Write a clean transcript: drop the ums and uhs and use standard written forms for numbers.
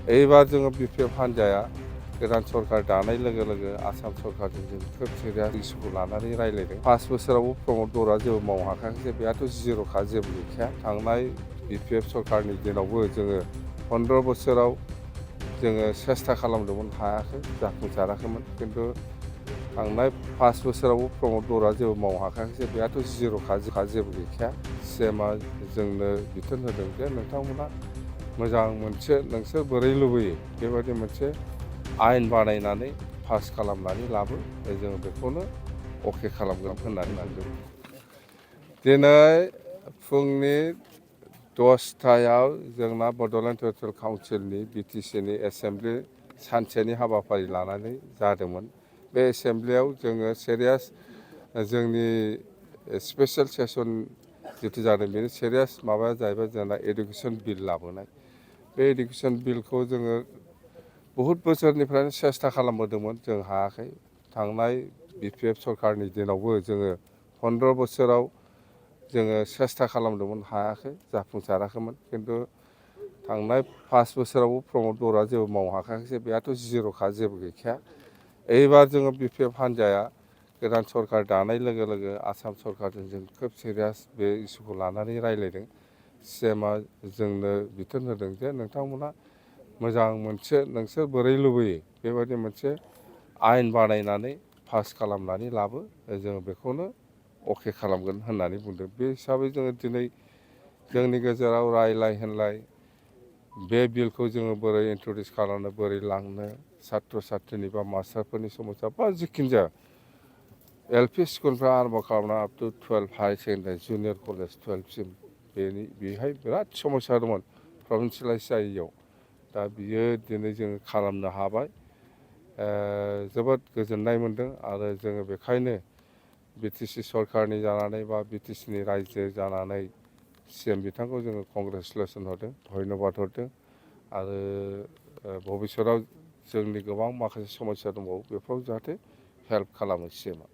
এইবার जोङो BPF हान्जाया गोदान सरकार दानाय लोगो लोगो आसाम सरकारजों जों खोब सिरियास इस्युखौ लानानै रायज्लायदों। 5 बोसोरावबो प्रमद बर'आ जेबो मावनो हाखायाखै, बेहाथ' जिर'खा जेबो गैखाया। थांनाय BPF सरकारनि दिनावबो जोङो 15 बोसोराव जोङो सेस्था खालामदोंमोन, हायाखै, जाफुंसाराखैमोन। खिन्थु थांनाय 5 बोसोरावबो प्रमद बर'आ जेबो मावनो हाखायाखै, बेहाथ' जिर'खा जेबो गैखाया। CMआ जोंनो बिथोन होदों जे नोंथांमोना मोजां मोनसे नोंसोर बोरै लुबैयो बेबायदि मोनसे आयेन बानायनानै पास खालामनानै लाबो, जों बेखौनो अके खालामगोन होननानै बुंदों। दिनै फुंनि 10टायाव जोंना बड'लेण्ड टेरिटरियेल काउन्सिलनि BTCनि एसेमब्लि सानसेनि हाबाफारि लानानै जादोंमोन। बे एसेमब्लियाव जोङो सिरियास जोंनि स्पेसियेल सेसन जितु जादों बेनि सिरियास माबाया जाहैबाय जोंना एडुकेसन बिल लाबोनाय। बे एडुकेसन बिलखौ जोङो बहुद बोसोरनिफ्रायनो सेस्था खालामबोदोंमोन, जों हायाखै। थांनाय BPF सरकारनि दिनावबो जोङो 15 बोसोराव जोङो सेस्था खालामदोंमोन, हायाखै, जाफुंसाराखैमोन। खिन्थु थांनाय 5 बोसोरावबो प्रमद बर'आ जेबो मावनो हाखायाखै, बेहाथ' जिर'खा जेबो गैखाया। এইবার जोङो BPF हान्जाया गोदान सरकार दानाय लोगो लोगो आसाम सरकारजों जों खोब सिरियास बे इस्युखौ लानानै रायज्लायदों। CMआ जोंनो बिथोन होदों जे नोंथांमोना मोजां मोनसे नोंसोर बोरै लुबैयो बेबायदि मोनसे आयेन बानायनानै पास खालामनानै लाबो, जों बेखौनो अके खालामगोन होननानै बुंदों। बे हिसाबै जोङो दिनै जोंनि गेजेराव रायलाय होनलाय बे बिलखौ जोङो बोरै इन्ट्रडिउस खालामनो, बोरै लांनो, सात्र सात्रनि बा मास्टारफोरनि समस्या बा जिखिनि जाया LP स्कुलफ्रा आरम्भ खालामना up to 12 higher secondary junior college 12सिम बेहाय बिराद समस्या दंमोन प्रभिन्सियेलाइज जायैयाव। दा बियो दिनै जोङो खालामनो हाबाय, जोबोद गोजोननाय मोन्दों। आरो जोङो बेखायनो BTC सरकारनि जानानै बा BTCनि रायजो जानानै CM बिथांखौ जोङो कंग्रेसुलेसन हरदों, धन्यबाद हरदों। आरो भबिष्यतआव जोंनि गोबां माखासे समस्या दंबावो, बेफोराव जाहाथे हेल्प खालामो CMआ।